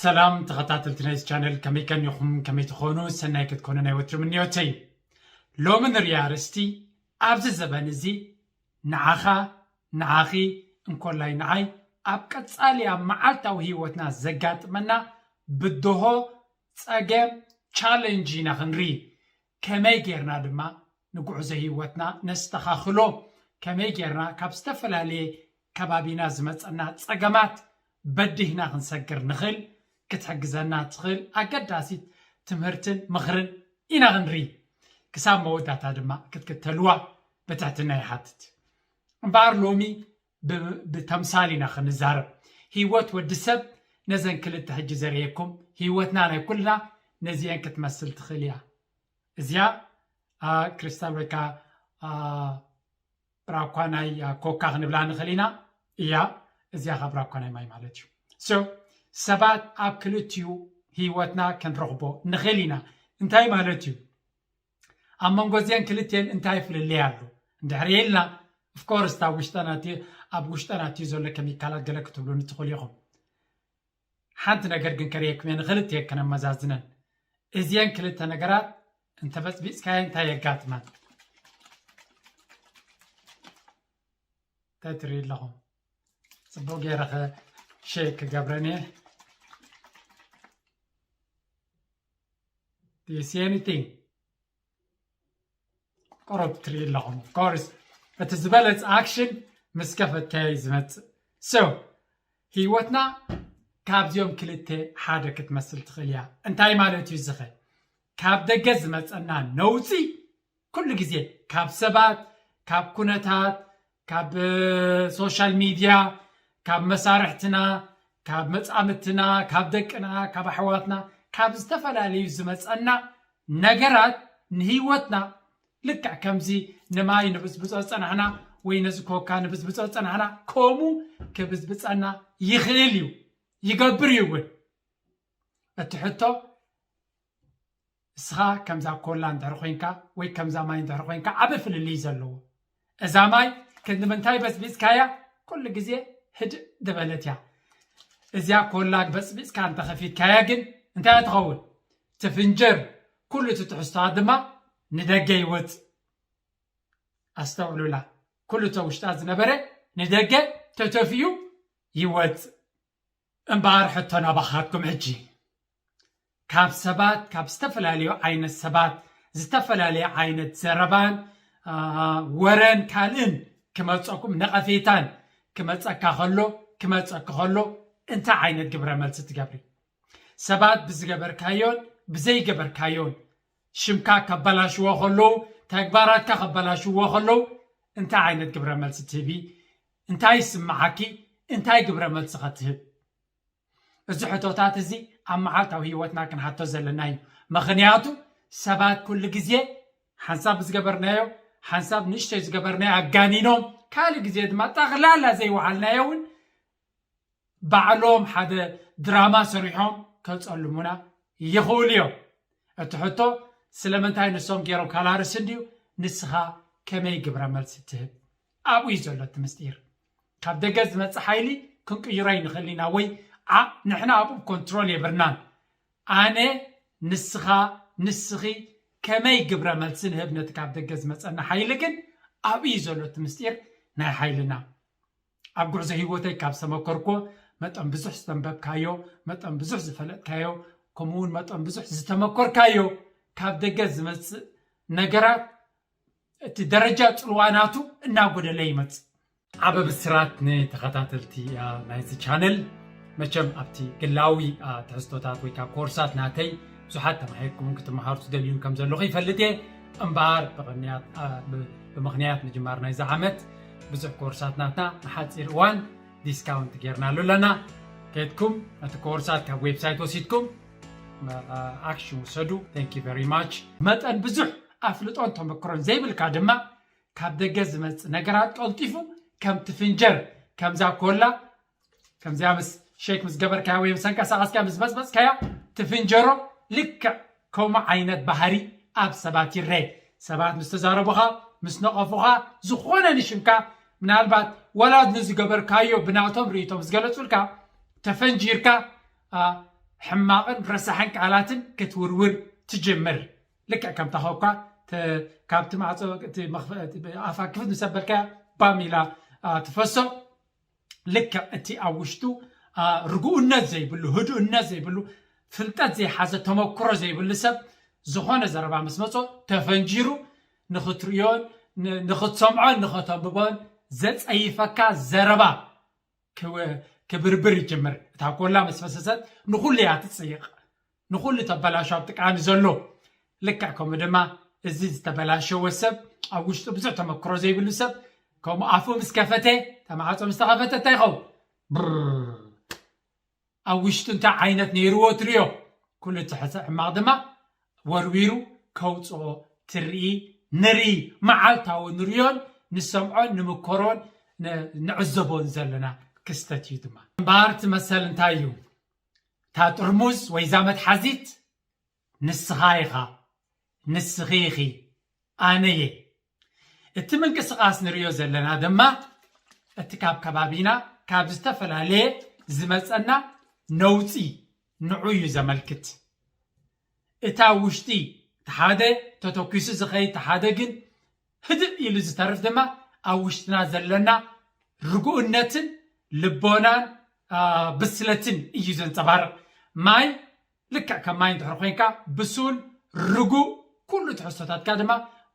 ሰላም ተኸታተልቲ ናይዚ ቻነል፣ ከመይ ቀኒኹም? ከመይ ትኾኑ? ሰናይ ክትኮኑ ናይ ወትሩ ምንዮተይ። ሎሚ ንሪኣ ኣርእስቲ፣ ኣብዚ ዘበን እዚ ንዓኻ፣ ንዓኺ፣ እንኮላይ ንዓይ ኣብ ቀጻሊ ኣብ መዓልታዊ ህይወትና ዘጋጥመና ብድሆ፣ ጸገም፣ ቻለንጅ ኢና ክንርኢ። ከመይ ጌርና ድማ ንጉዕዞ ህይወትና ነስተኻኽሎ? ከመይ ጌርና ካብ ዝተፈላለየ ከባቢና ዝመጸና ጸገማት በዲህና ክንሰግር ንኽእል? ክትሕግዘና ትኽእል ኣገዳሲት ትምህርትን ምኽርን ኢና ክንርኢ። ክሳብ መወዳእታ ድማ ክትክተልዋ ብትሕትና ይሓትት። እምበኣር ሎሚ ብ-፣ ብተምሳል ኢና ክንዛረብ። ህይወት ወዲ ሰብ ነዘን ክልተ ሕጂ ዘርእየኩም፣ ህይወትና ናይ ኩልና ነዚአን ክትመስል ትኽእል እያ። እዚኣ፣ አ፣ ክሪስታል ወይ ከዓ፣ አ፣ ብራኳ ናይ፣ አ፣ ኮካ ክንብላ ንኽእል ኢና። እያ፣ እዚኣ ኸዓ ብራኳ ናይ ማይ ማለት እዩ። So፣ ሰባት ኣብ ክልቲኡ ህይወትና ክንረኽቦ ንኽእል ኢና። እንታይ ማለት እዩ? ኣብ መንጎ እዚአን ክልቲአን እንታይ ፍልልይ ኣሎ? እንድሕር ኢልና፣ of course፣ ኣብ ውሽጠና እቲ፣ ኣብ ውሽጠና እቲ ዘሎ ኬሚካላት ገለ ክትብሉኒ ትኽእሉ ኢኹም። ሓንቲ ነገር ግን ከርእየኩም እየ፣ ንኽልቲአን ከነመዛዝነን። እዚአን ክልተ ነገራት እንተበጽቢጽካየን እንታይ የጋጥመን? እንታይ ትርኢ ኣለኹም? ጽቡቕ ገይረ ኸ ሼክ ክገብረን እየ። Do you see anything? ቁሩብ ትርኢ ኣለኹም። Of course፣ እቲ ዝበለጸ ኣክሽን ምስ ከፈትካዮ እዩ ዝመጽእ። So፣ ህይወትና ካብዚኦም ክልተ ሓደ ክትመስል ትኽእል እያ። እንታይ ማለት እዩ እዚ ኸ? ካብ ደገ ዝመጸና ነውጺ ኩሉ ግዜ ካብ ሰባት፣ ካብ ኩነታት፣ ካብ ሶሻል ሚድያ፣ ካብ መሳርሕትና፣ ካብ መጻምድትና፣ ካብ ደቅና፣ ካብ ኣሕዋትና፣ ካብ ዝተፈላለዩ ዝመጸና ነገራት ንህይወትና ልክዕ ከምዚ ንማይ ንብጽብጾ ዝጸናሕና ወይ ነዚ ኮካ ንብጽብጾ ዝጸናሕና፣ ከምኡ ክብጽብጸና ይኽእል እዩ፣ ይገብር እዩ እውን። እቲ ሕቶ፣ ንስኻ ከምዛ ኮላ እንድሕር ኮይንካ ወይ ከምዛ ማይ እንድሕር ኮይንካ ዓቢ ፍልልይ እዩ ዘለዎ። እዛ ማይ ክንዲ ምንታይ በጽቢጽካያ ኩሉ ግዜ ህድእ ዝበለት እያ። እዚኣ ኮላ በጽቢጽካ እንተኸፊትካያ ግን እንታይ እያ ትኸውን? ትፍንጀር። ኩሉ እቲ ትሕዝቶኣ ድማ ንደገ ይወጽእ። ኣስተውዕሉላ። ኩሉ እቲ ውሽጣ ዝነበረ ንደገ ተተፊኡ ይወጽእ። እምበኣር ሕቶ ናባኻትኩም ሕጂ። ካብ ሰባት፣ ካብ ዝተፈላለዩ ዓይነት ሰባት ዝተፈላለየ ዓይነት ዘረባን፣ አ፣ ወረን ካልእን ክመጸኩም፣ ነቐፌታን ክመጸካ ከሎ፣ ክመጸኪ ከሎ እንታይ ዓይነት ግብረ መልሲ ትገብሪ? ሰባት ብዝገበርካዮን ብዘይገበርካዮን ሽምካ ከበላሽዎ ከለዉ፣ ተግባራትካ ከበላሽዎ ከለዉ እንታይ ዓይነት ግብረ መልሲ ትህቢ? እንታይ ይስምዓኪ? እንታይ ግብረ መልሲ ከ ትህብ? እዚ ሕቶታት እዚ ኣብ መዓልታዊ ህይወትና ክንሓቶ ዘለና እዩ። ምኽንያቱ ሰባት ኩሉ ግዜ ሓንሳብ ዝገበርናዮ፣ ሓንሳብ ንእሽተይ ዝገበርናዮ ኣጋኒኖም፣ ካልእ ግዜ ድማ ጠቕላላ ዘይወዓልናዮ እውን ባዕሎም ሓደ ድራማ ሰሪሖም ከጸልሙና ይኽእሉ እዮም። እቲ ሕቶ ስለምንታይ ንሶም ገይሮም ካላርስ እንድዩ፣ ንስኻ ከመይ ግብረ መልሲ ትህብ? ኣብኡ እዩ ዘሎ እቲ ምስጢር። ካብ ደገ ዝመጽእ ሓይሊ ክንቅይሮ ኣይንኽእል ኢና፣ ወይ ዓ-፣ ንሕና ኣብኡ ኮንትሮል የብርናን። ኣነ፣ ንስኻ፣ ንስኺ ከመይ ግብረ መልሲ ንህብ ነቲ ካብ ደገ ዝመጸና ሓይሊ ግን ኣብኡ እዩ ዘሎ እቲ ምስጢር ናይ ሓይልና። ኣብ ጉዕዞ ህይወተይ ካብ ዝተመኮርኮ መጠን ብዙሕ ዝተንበብካዮ፣ መጠን ብዙሕ ዝፈለጥካዮ፣ ከምኡ እውን መጠን ብዙሕ ዝተመኮርካዮ ካብ ደገ ዝመጽእ ነገራት እቲ ደረጃ ጽልዋ ናቱ እናጎደለ ይመጽእ። ዓቢ ብስራት ንተኸታተልቲ፣ አ፣ ናይዚ ቻነል። መቸም ኣብቲ ግላዊ፣ አ፣ ትሕዝቶታት ወይ ከዓ ኮርሳት ናተይ ብዙሓት ተማሂርኩምን ክትመሃሩ ትደልዩን ከም ዘለኹ ይፈልጥ እየ። እምበኣር ብቕንያት፣ አ፣ ብ-፣ ብምኽንያት ምጅማር ናይዚ ዓመት ብዙሕ ኮርሳት ናትና ንሓጺር እዋን ዲስካውንት ጌርናሉ ኣለና። ከድኩም ነቲ ኮርሳት ካብ ዌብሳይት ወሲድኩም፣ አ፣ ኣክሽን ውሰዱ። Thank you very much። መጠን ብዙሕ ኣፍልጦን ተመክሮን ዘይብልካ ድማ ካብ ደገ ዝመጽእ ነገራት ቀልጢፉ ከም ትፍንጀር፣ ከምዛ ኮላ፣ ከምዚኣ ምስ ሸክ ምስ ገበርካያ ወይ ምስ ኣንቀሳቐስካያ ምስ በጽበጽካያ ትፍንጀሮ። ልክዕ ከምኡ ዓይነት ባህሪ ኣብ ሰባት ይረአ። ሰባት ምስ ተዛረቡኻ፣ ምስ ነቐፉኻ፣ ዝኾነ ንሽምካ ምናልባት ወላ ንዝገበርካዮ ብናቶም ርእይቶ ምስ ገለጹልካ ተፈንጂርካ ሕማቕን ረሳሕን ቃላትን ክትውርውር ትጅምር። ልክዕ ከምታ ኸኳ ካብቲ ማዕፆ ኣፋ ክፍት ምስ ኣበልካያ ባም ኢላ ትፈሶ። ልክዕ እቲ ኣብ ውሽጡ ርጉእነት ዘይብሉ፣ ህዱእነት ዘይብሉ፣ ፍልጠት ዘይሓዘ፣ ተመክሮ ዘይብሉ ሰብ ዝኾነ ዘረባ ምስ መጾ ተፈንጂሩ ንኽትርእዮን ንኽትሰምዖን ንኽተንብቦን ዘጸይፈካ ዘረባ ክብርብር ይጅምር። እታ ኮላ ምስ ፈሰሰት ንኹሉ እያ ትጽይቕ። ንኹሉ ተበላሹ ኣብ ጥቃ ንዘሎ። ልክዕ ከምኡ ድማ እዚ ዝተበላሸወ ሰብ፣ ኣብ ውሽጡ ብዙሕ ተመክሮ ዘይብሉ ሰብ፣ ከምኡ ኣፉ ምስ ከፈተ፣ እታ ማዕጾ ምስ ተኸፈተ እንታይ ይኸውን? ብር። ኣብ ውሽጡ እንታይ ዓይነት ነይርዎ ትርእዮ። ኩሉ እቲ ሕማቕ ድማ ወርዊሩ ከውጽኦ ትርኢ፣ ንርኢ፣ መዓልታዊ ንርእዮን ንሰምዖን ንምከሮን ንዕዘቦን ዘለና ክስተት እዩ ድማ። እምበኣር እቲ መሰል እንታይ እዩ? እታ ጥርሙዝ ወይ እዛ መትሓዚት ንስኻ ኢኻ፣ ንስኺ ኢኺ፣ ኣነ እየ። እቲ ምንቅስቓስ ንርእዮ ዘለና ድማ እቲ ካብ ከባቢና ካብ ዝተፈላለየ ዝመጸና ነውጺ ንዑ እዩ ዘመልክት። እታ ውሽጢ እቲ ሓደ ተተኲሱ ዝኸይድ፣ እቲ ሓደ ግን ህድእ ኢሉ ዝተርፍ ድማ ኣብ ውሽጥና ዘለና ርጉእነትን ልቦናን ብስለትን እዩ ዘንጸባርቕ። ማይ ልክዕ ከም ማይ እንድሕር ኮይንካ ብሱል ርጉእ ኩሉ ትሕዝቶታትካ ድማ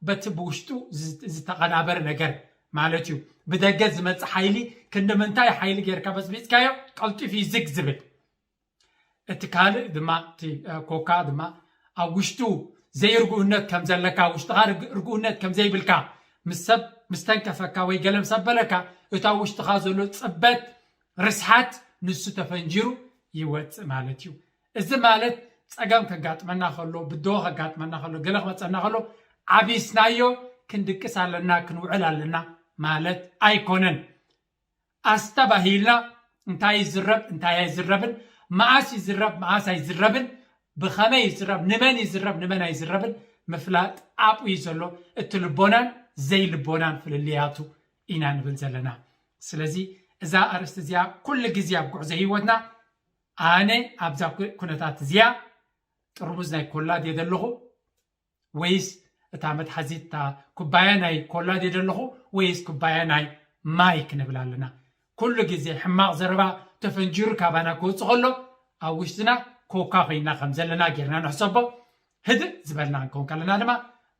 በቲ ብውሽጡ ዝተቐናበረ ነገር ማለት እዩ። ብደገ ዝመጽእ ሓይሊ ክንዲ ምንታይ ሓይሊ ጌርካ በጽቢጽካዮ ቀልጢፉ እዩ ዝግ ዝብል። እቲ ካልእ ድማ እቲ ኮካ ድማ ኣብ ውሽጡ ዘይርጉእነት ከም ዘለካ፣ ውሽጥኻ ርጉእነት ከም ዘይብልካ፣ ምስ ሰብ ምስ ተንከፈካ ወይ ገለ ምስ ኣበለካ እታ ውሽጥኻ ዘሎ ጽበት ርስሓት ንሱ ተፈንጂሩ ይወጽእ ማለት እዩ። እዚ ማለት ጸገም ከጋጥመና ከሎ፣ ብድሆ ከጋጥመና ከሎ፣ ገለ ክመጸና ከሎ ዓቢስናዮ ክንድቅስ ኣለና፣ ክንውዕል ኣለና ማለት ኣይኮነን። ኣስተባሂልና እንታይ ይዝረብ እንታይ ኣይዝረብን፣ መኣስ ይዝረብ መኣስ ኣይዝረብን፣ ብኸመይ ይዝረብ፣ ንመን ይዝረብ ንመን ኣይዝረብን ምፍላጥ ኣብኡ እዩ ዘሎ። እቲ ልቦናን ዘይልቦናን ፍልልያቱ ኢና ንብል ዘለና። ስለዚ እዛ ኣርእስቲ እዚኣ ኩሉ ግዜ ኣብ ጉዕዞ ህይወትና ኣነ ኣብዛ ኩ- ኩነታት እዚኣ ጥርሙዝ ናይ ኮላ ድየ ዘለኹ ወይስ እታ መትሓዚት እታ ኩባያ ናይ ኮላ ድየ ዘለኹ ወይስ ኩባያ ናይ ማይ ክንብል ኣለና። ኩሉ ግዜ ሕማቕ ዘረባ ተፈንጂሩ ካባና ክወፅእ ከሎ ኣብ ውሽጥና ኮካ ኮይና ከም ዘለና ጌርና ንሕሰቦ። ህድእ ዝበልና ክንከውን ከለና ድማ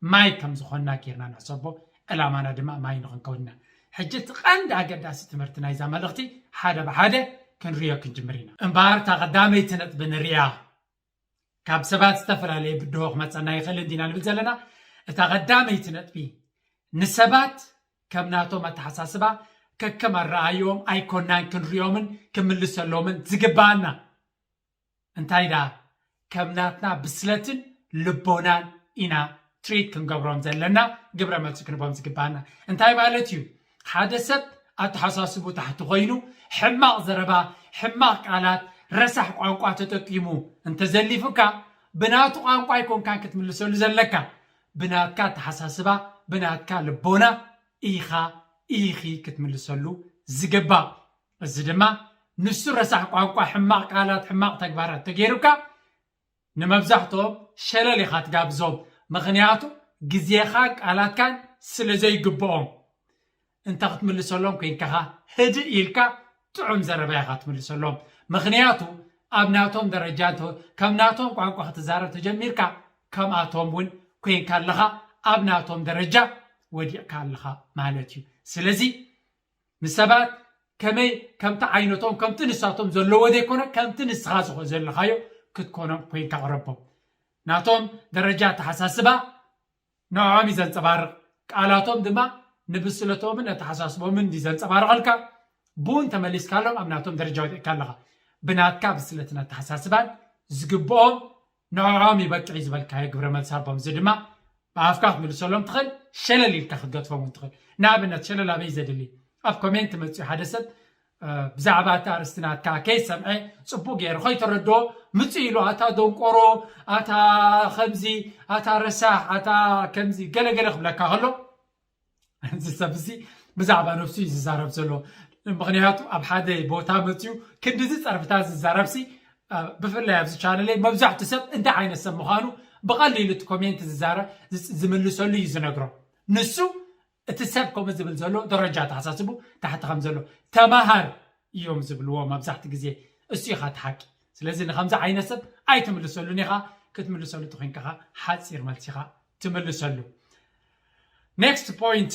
ማይ ከም ዝኾንና ጌርና ንሕሰቦ። ዕላማና ድማ ማይ ንኽንከውን ኢና። ሕጂ እቲ ቀንዲ ኣገዳሲ ትምህርቲ ናይዛ መልእኽቲ ሓደ ብሓደ ክንርእዮ ክንጅምር ኢና። እምበኣር እታ ቀዳመይቲ ነጥቢ ንርእያ። ካብ ሰባት ዝተፈላለየ ብድሆ ክመጸና ይኽእል እንዲና ንብል ዘለና። እታ ቀዳመይቲ ነጥቢ ንሰባት ከም ናቶም ኣተሓሳስባ ከከም ኣረኣዮም ኣይኮናን ክንርእዮምን ክንምልሰሎምን ዝግባኣና። እንታይ ደኣ ከም ናትና ብስለትን ልቦናን ኢና ትሪት ክንገብሮም ዘለና ግብረ መልሲ ክንቦም ዝግባና እንታይ ማለት እዩ? ሓደ ሰብ ኣተሓሳስቡ ታሕቲ ኮይኑ ሕማቕ ዘረባ፣ ሕማቕ ቃላት፣ ረሳሕ ቋንቋ ተጠቂሙ እንተዘሊፉካ ብናቱ ቋንቋ ኣይኮንካን ክትምልሰሉ ዘለካ። ብናትካ ኣተሓሳስባ፣ ብናትካ ልቦና ኢኻ ኢኺ ክትምልሰሉ ዝግባእ። እዚ ድማ ንሱ ረሳሕ ቋንቋ፣ ሕማቕ ቃላት፣ ሕማቕ ተግባራት ተገይሩካ ንመብዛሕትኦም ሸለል ኢኻ ትጋብዞም። ምኽንያቱ ግዜኻን ቃላትካን ስለ ዘይግብኦም። እንተ ክትምልሰሎም ኮይንካኻ ህድእ ኢልካ ጥዑም ዘረባ ኢኻ ትምልሰሎም። ምኽንያቱ ኣብ ናቶም ደረጃ እንተ ከም ናቶም ቋንቋ ክትዛረብ ተጀሚርካ ከምኣቶም እውን ኮይንካ ኣለኻ ኣብ ናቶም ደረጃ ወዲቕካ ኣለኻ ማለት እዩ። ስለዚ ንሰባት ከመይ ከምቲ ዓይነቶም ከምቲ ንሳቶም ዘለዎ ዘይኮነ ከምቲ ንስኻ ዝኾ ዘለኻዮ ክትኮኖም ኮይንካ ቅረቦም። ናቶም ደረጃ ኣተሓሳስባ ንዕኦም እዩ ዘንጸባርቕ። ቃላቶም ድማ ንብስለቶምን ኣተሓሳስቦምን እዩ ዘንጸባርቐልካ። ብኡ እንተመሊስካሎም ኣብ ናቶም ደረጃ ወዲቕካ ኣለኻ። ብናትካ ብስለትን ኣተሓሳስባን ዝግብኦም ንዕኦም ይበቅዕ እዩ ዝበልካዮ ግብረ መልሲ ሃቦም። እዚ ድማ ብኣፍካ ክትምልሰሎም ትኽእል፣ ሸለል ኢልካ ክትገድፎም እውን ትኽእል። ንኣብነት ሸለል ኣበይ ዘድሊ ኣብ ኮሜንት መፅኡ ሓደ ሰብ ብዛዕባ እቲ ኣርእስቲ ናትካ ከይሰምዐ፣ ጽቡቅ ገይሩ ከይተረድኦ፣ ምጽእ ኢሉ ኣታ ደንቆሮ፣ ኣታ ከምዚ፣ ኣታ ረሳሕ፣ ኣታ ከምዚ ገለገለ ክብለካ ከሎ፣ እዚ ሰብ እዚ ብዛዕባ ነፍሱ እዩ ዝዛረብ ዘሎ። ምክንያቱ ኣብ ሓደ ቦታ መፅዩ ክንድዚ ፀርፍታት ዝዛረብሲ፣ ብፍላይ ኣብዚ ቻነለይ መብዛሕቱ ሰብ እንታይ ዓይነት ሰብ ምዃኑ ብቐሊሉ እቲ ኮሜንት ዝዛረ ዝምልሰሉ እዩ ዝነግሮ። ንሱ እቲ ሰብ ከምኡ ዝብል ዘሎ ደረጃ ተሓሳስቡ ታሕቲ ከም ዘሎ ተማሃር እዮም ዝብልዎ መብዛሕቲ ግዜ። እሱ ኢኻ እቲ ሓቂ። ስለዚ ንከምዚ ዓይነት ሰብ ኣይትምልሰሉን ኢኻ። ክትምልሰሉ ተኮይንካ ሓፂር መልሲ ኢኻ ትምልሰሉ። Next point,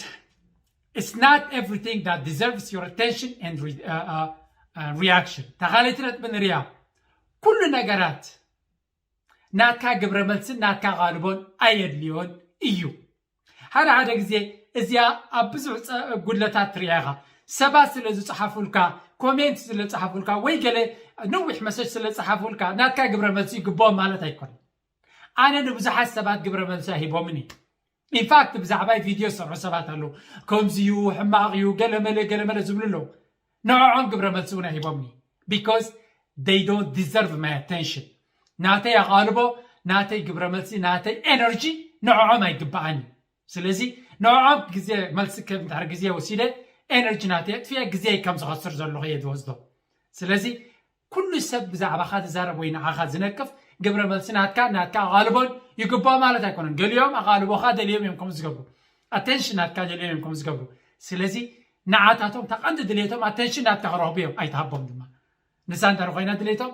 it's not everything that deserves your attention and re- uh, uh, uh, reaction. ተኻለይቲ ነጥቢ ንርያ። ኩሉ ነገራት ናትካ ግብረ መልስን ናትካ ቃልቦን ኣየድልዮን እዩ። ሓደ ሓደ ግዜ እዚኣ ኣብ ብዙሕ ጉድለታት ትርያ ኢኻ። ሰባት ስለ ዝፀሓፉልካ፣ ኮሜንት ስለ ዝፀሓፉልካ ወይ ገለ ነዊሕ መሰጅ ስለ ዝፀሓፉልካ ናትካ ግብረ መልሲ ይግብኦም ማለት ኣይኮነን። ኣነ ንብዙሓት ሰባት ግብረ መልሲ ሂቦምኒ። ኢንፋክት ብዛዕባይ ቪድዮ ዝሰርሑ ሰባት ኣለዉ። ከምዚ እዩ፣ ሕማቕ እዩ፣ ገለመለ ገለመለ ዝብሉ ኣለዉ። ንዕዖም ግብረ መልሲ እውን ሂቦምኒ። Because they don't deserve my attention። ናተይ ኣቓልቦ፣ ናተይ ግብረ መልሲ፣ ናተይ ኤነርጂ ንዕዖም ኣይግብኣን እዩ። ስለዚ ንዕዖም ግዜ መልሲ ከም ድሕሪ ግዜ ወሲደ ኤነርጂ ናተይ ኣጥፊኤ ግዜ ከም ዝኸስር ዘለኹ እየ ዝወስዶ። ስለዚ ኩሉ ሰብ ብዛዕባኻ ዝዛረብ ወይ ንዓኻ ዝነቅፍ ግብረ መልሲ ናትካ ናትካ ኣቓልቦን ይግብኦ ማለት ኣይኮነን። ገሊኦም ኣቓልቦኻ ደልዮም እዮም ከምኡ ዝገብሩ፣ ኣቴንሽን ናትካ ደልዮም እዮም ከምኡ ዝገብሩ። ስለዚ ንዓታቶም እታ ቀንዲ ድሌቶም ኣቴንሽን ናትካ ክረኽቡ እዮም፣ ኣይትሃቦም ድማ። ንሳ እንታይ ኮይና ድሌቶም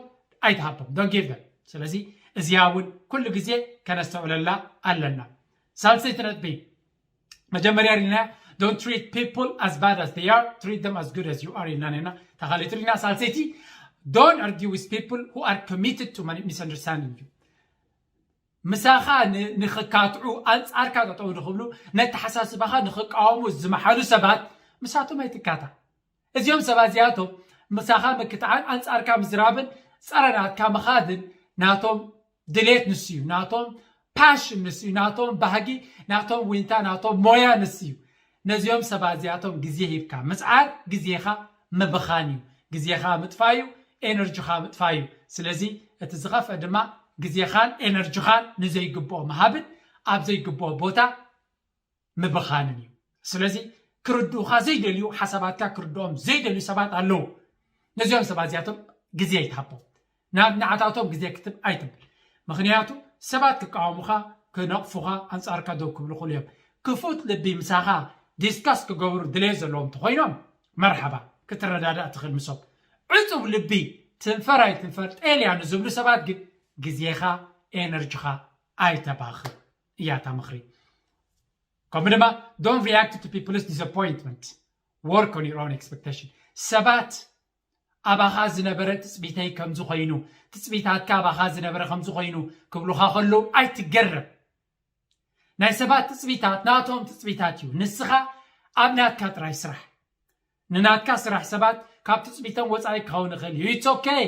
ኣይትሃቦም፣ don't give them። ስለዚ እዚኣ እውን ኩሉ ግዜ ከነስተውዕለላ ኣለና። ሳልሰይቲ ነጥቢ መጀመርያ ሪና don't treat people as bad as they are, treat them as good as you are ኢልና ነና። ተኻሊት ሪና ሳልሰይቲ don't argue with people who are committed to misunderstanding you። ምሳኻ ንኽካትዑ ኣንጻርካ ጠጠው ንኽብሉ ነተሓሳስባኻ ንኽቃወሙ ዝመሓሉ ሰባት ምሳቶም ኣይትካታዕ። እዚኦም ሰባት እዚኣቶም ምሳኻ ምክትዓን ኣንጻርካ ምዝራብን ጸረ ናትካ ምኻድን ናቶም ድሌት ንሱ እዩ፣ ናቶም ፓሽን ንሱ እዩ፣ ናቶም ባህጊ፣ ናቶም ዊንታ፣ ናቶም ሞያ ንሱ እዩ። ነዚኦም ሰባት እዚኣቶም ግዜ ሂብካ ምጽዓር ግዜኻ ምብኻን እዩ፣ ግዜኻ ምጥፋእ እዩ፣ ኤነርጂኻ ምጥፋእ እዩ። ስለዚ እቲ ዝኸፍአ ድማ ግዜኻን ኤነርጂኻን ንዘይግብኦ ምሃብን ኣብ ዘይግብኦ ቦታ ምብኻንን እዩ። ስለዚ ክርድኡኻ ዘይደልዩ፣ ሓሳባትካ ክርድኦም ዘይደልዩ ሰባት ኣለዉ። ነዚኦም ሰባት እዚኣቶም ግዜ ኣይትሃቦም። ናብ ንዓታቶም ግዜ ክትብ ኣይትብል። ምኽንያቱ ሰባት ክቃወሙኻ፣ ክነቕፉኻ፣ ኣንጻርካ ደው ክብሉ ይኽእሉ እዮም። ክፉት ልቢ ምሳኻ ዲስካስ ክገብሩ ድሌት ዘለዎም እንተኾይኖም መርሓባ ክትረዳዳእ ትኽእል ምሶም። ዕጹብ ልቢ ትንፈር ኣይትንፈር ጤልያ ንዝብሉ ሰባት ግን ግዜኻ ኤነርጂኻ ኣይተባኽን እያ እታ ምኽሪ። ከምኡ ድማ don't react to people's disappointment, work on your own expectation። ሰባት ኣባኻ ዝነበረ ትጽቢተይ ከምዚ ኮይኑ፣ ትጽቢታትካ ኣባኻ ዝነበረ ከምዚ ኮይኑ ክብሉኻ ከለዉ ኣይትገረም። ናይ ሰባት ትጽቢታት ናቶም ትጽቢታት እዩ። ንስኻ ኣብ ናትካ ጥራይ ስራሕ። ንናትካ ስራሕ ሰባት ካብ ትጽቢቶም ወጻኢ ክኸውን ይኽእል እዩ። It's okay.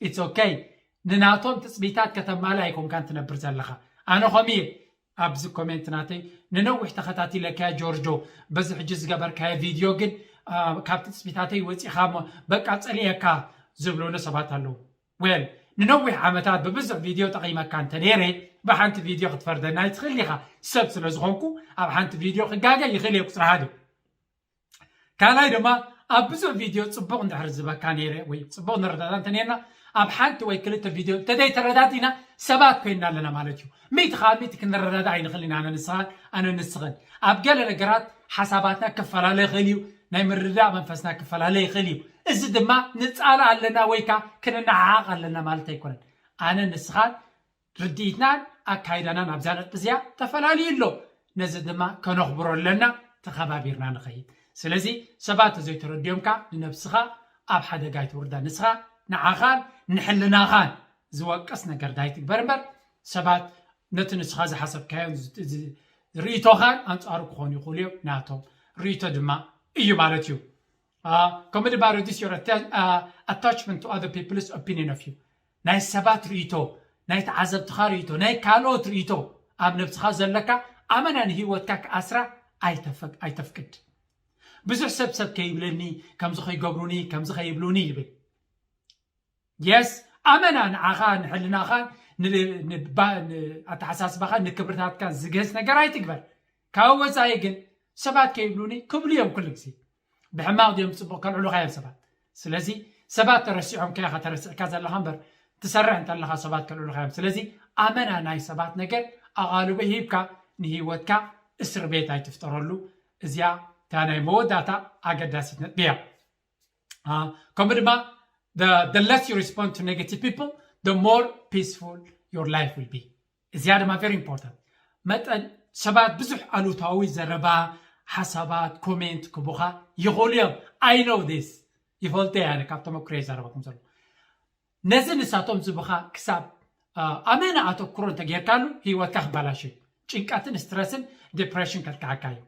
It's okay። ንናቶም ትጽቢታት ከተማልእ ኣይኮንካን ትነብር ዘለኻ። ኣነ ከምኡ እየ። ኣብዚ ኮሜንት ናተይ ንነዊሕ ተኸታቲለካዮ ጆርጆ፣ በዚ ሕጂ ዝገበርካዮ ቪድዮ ግን ካብ ትጽቢታተይ ወጺኻ እሞ በቃ ጸሊኤካ ዝብሉኒ ሰባት ኣለዉ። ዌል ንነዊሕ ዓመታት ብብዙሕ ቪድዮ ጠቒመካ እንተ ነይረ ብሓንቲ ቪድዮ ክትፈርደና ኣይትኽእል ኢኻ። ሰብ ስለ ዝኾንኩ ኣብ ሓንቲ ቪድዮ ክጋገ ይኽእል እየ ቁጽሪ ሓደ። ካልኣይ ድማ ኣብ ብዙሕ ቪድዮ ጽቡቕ እንድሕር ዝበካ ነይረ ወይ ጽቡቕ ንረዳዳ እንተ ነርና ኣብ ሓንቲ ወይ ክልተ ቪድዮ እንተዘይተረዳዲና ሰባት ኮይንና ኣለና ማለት እዩ። ሚእቲ ካብ ሚእቲ ክንረዳዳ ኣይንኽእል ኢና። ኣነ ንስኻን ኣነ ንስኽን ኣብ ገለ ነገራት ሓሳባትና ክፈላለ ይኽእል እዩ። ናይ ምርዳእ መንፈስና ክፈላለ ይኽእል እዩ። እዚ ድማ ንጻላእ ኣለና ወይ ከኣ ክንነዓዓቕ ኣለና ማለት ኣይኮነን። ኣነ ንስኻን ርድኢትናን ኣካይዳናን ኣብዛ ነጥቢ እዚኣ ተፈላለዩ ኣሎ። ነዚ ድማ ከነኽብሮ ኣለና፣ ተኸባቢርና ንኸይድ። ስለዚ ሰባት ተዘይተረድዮምካ ንነብስኻ ኣብ ሓደጋ ኣይተውርዳ። ንስኻ ንዓኻን ንሕልናኻን ዝወቅስ ነገር ዳይትግበር እምበር ሰባት ነቲ ንስኻ ዝሓሰብካዮን ርእይቶኻን ኣንጻሩ ክኾኑ ይኽእሉ እዮም። ናቶም ርእይቶ ድማ እዩ ማለት እዩ። ከምኡ ድማ reduce your attachment to other people's opinion of you። ናይ ሰባት ርእይቶ፣ ናይ ተዓዘብትኻ ርእይቶ፣ ናይ ካልኦት ርእይቶ ኣብ ነብስኻ ዘለካ ኣመና ንህይወትካ ክኣስራ ኣይተፍቅድ። ብዙሕ ሰብ ሰብ ከይብለኒ፣ ከምዚ ከይገብሩኒ፣ ከምዚ ከይብሉኒ ይብል። የስ፣ ኣመና ንዓኻ፣ ንሕልናኻ፣ ን- ንባ- ንኣተሓሳስባኻ፣ ንክብርታትካ ዝግህስ ነገር ኣይትግበር። ካብ ወፃኢ ግን ሰባት ከይብሉኒ ክብሉ እዮም ኩሉ ግዜ። ብሕማቕ ድዮም ብፅቡቕ ከልዕሉኻ እዮም ሰባት። ስለዚ ሰባት ተረሲዖም ከያኻ ተረሲዕካ ዘለኻ እምበር ትሰርሕ እንተለኻ ሰባት ከልዕሉኻ እዮም። ስለዚ ኣመና ናይ ሰባት ነገር ኣቓልቦ ሂብካ ንህይወትካ እስር ቤት ኣይትፍጠረሉ። እዚኣ እታ ናይ መወዳእታ ኣገዳሲት ነጥቢ እያ። ከምኡ ድማ the less you respond to negative people, the more peaceful your life will be። እዚኣ ድማ very important። መጠን ሰባት ብዙሕ ኣሉታዊ ዘረባ፣ ሓሳባት፣ ኮሜንት ክቡኻ ይኽእሉ እዮም። I know this፣ ይፈልጦ እየ ኣነ ካብ ተመክሮ ይዛረበኩም ዘሎ። ነዚ ንሳቶም ዝብኻ ክሳብ ኣመና ኣተኩሮ እንተጌርካሉ ህይወትካ ክባላሽ እዩ። ጭንቀትን ስትረስን ዲፕሬሽን ከጥቅዓካ እዩ።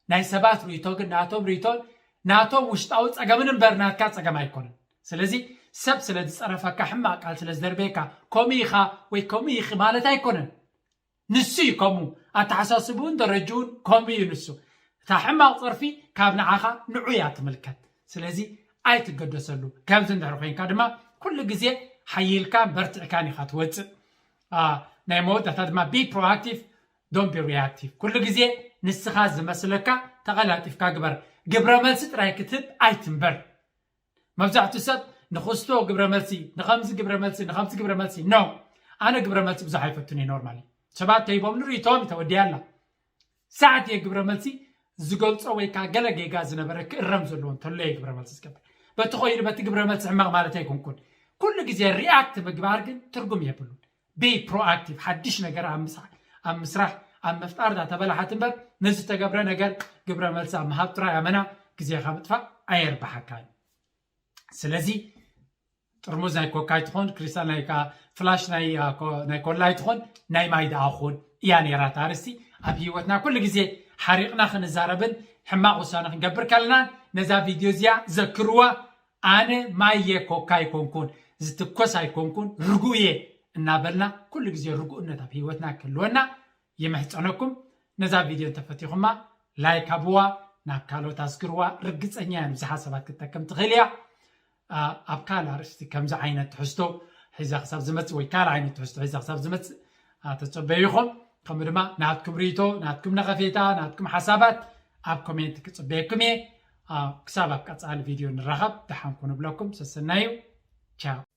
ናይ ሰባት ርእይቶ ግን ናቶም ርእይቶን ናቶም ውሽጣዊ ጸገምን እምበር ናትካ ጸገም ኣይኮነን። ስለዚ ሰብ ስለ ዝጸረፈካ፣ ሕማቕ ቃል ስለ ዝደርበየካ፣ ከምኡ ኢኻ ወይ ከምኡ ኢኺ ማለት ኣይኮነን። ንሱ እዩ ከምኡ፣ ኣተሓሳስብኡን ደረጅኡን ከምኡ እዩ ንሱ። እታ ሕማቕ ጸርፊ ካብ ንዓኻ ንዑ እያ ትምልከት። ስለዚ ኣይትገደሰሉ። ከምዚ እንድሕር ኮይንካ ድማ ኩሉ ግዜ ሓይልካን በርቲዕካን ኢኻ ትወጽእ። ናይ መወዳእታ ድማ be proactive, don't be reactive። ኩሉ ግዜ ንስኻ ዝመስለካ ተቐላጢፍካ ግበር። ግብረ መልሲ ጥራይ ክትህብ ኣይትንበር። መብዛሕትኡ ሰብ ንኽስቶ ግብረ መልሲ፣ ንኸምዚ ግብረ መልሲ፣ ንኸምዚ ግብረ መልሲ፣ no። ኣነ ግብረ መልሲ ብዙሕ ኣይፈቱን እየ። ኖርማሊ ሰባት ተሂቦም ንርእይቶም ተወዲያ ኣላ። ሰዓት እየ ግብረ መልሲ ዝገልጾ ወይ ከዓ ገለ ጌጋ ዝነበረ ክእረም ዘለዎ እንተሎ እየ ግብረ መልሲ ዝገብር። በቲ ኮይኑ በቲ ግብረ መልሲ ሕማቕ ማለት ኣይኮንኩን። ኩሉ ግዜ ሪኣክት ምግባር ግን ትርጉም የብሉን። be proactive፣ ሓድሽ ነገር ኣብ ምስራሕ፣ ኣብ ምስራሕ፣ ኣብ ምፍጣር እዳ ተበላሓት እምበር፣ ንዝተገብረ ነገር ግብረ መልሲ ኣብ ምሃብ ጥራይ ኣመና ግዜኻ ምጥፋእ ኣየርብሓካን። ስለዚ ጥርሙዝ ናይ ኮካ ይትኾን፣ ክሪስታል ናይ ካ- ፍላሽ ናይ አ፣ ኮ- ናይ ኮላ ይትኾን፣ ናይ ማይ ደኣ ኹን እያ ነይራ እታ ኣርእስቲ። ኣብ ህይወትና ኩሉ ግዜ ሓሪቕና ክንዛረብን ሕማቕ ውሳነ ክንገብር ከለና ነዛ ቪድዮ እዚኣ ዘክርዋ። ኣነ ማየ ኮካ ኣይኮንኩን፣ ዝትኮስ ኣይኮንኩን፣ ርጉእ እየ እናበልና ኩሉ ግዜ ርጉእነት ኣብ ህይወትና ክህልወና ይምሕጸነኩም። ነዛ ቪድዮ እንተፈቲኹማ ላይክ ሃብዋ፣ ናብ ካልኦት ኣስግርዋ። ርግጸኛ እየ ንብዙሓት ሰባት ክትጠቅም ትኽእል እያ። ኣብ ካልእ ኣርእስቲ ከምዚ ዓይነት ትሕዝቶ ሒዛ ክሳብ ዝመጽእ ወይ ካልእ ዓይነት ትሕዝቶ ሒዛ ክሳብ ዝመጽእ ተጸበይኹም። ከምኡ ድማ ናትኩም ርእይቶ፣ ናትኩም ነቐፌታ፣ ናትኩም ሓሳባት ኣብ ኮሜንት ክጽበየኩም እየ። ክሳብ ኣብ ቀጻሊ ቪድዮ ንራኸብ፣ ደሓን ኩኑ እብለኩም። ሰሰናዩ። ቻው።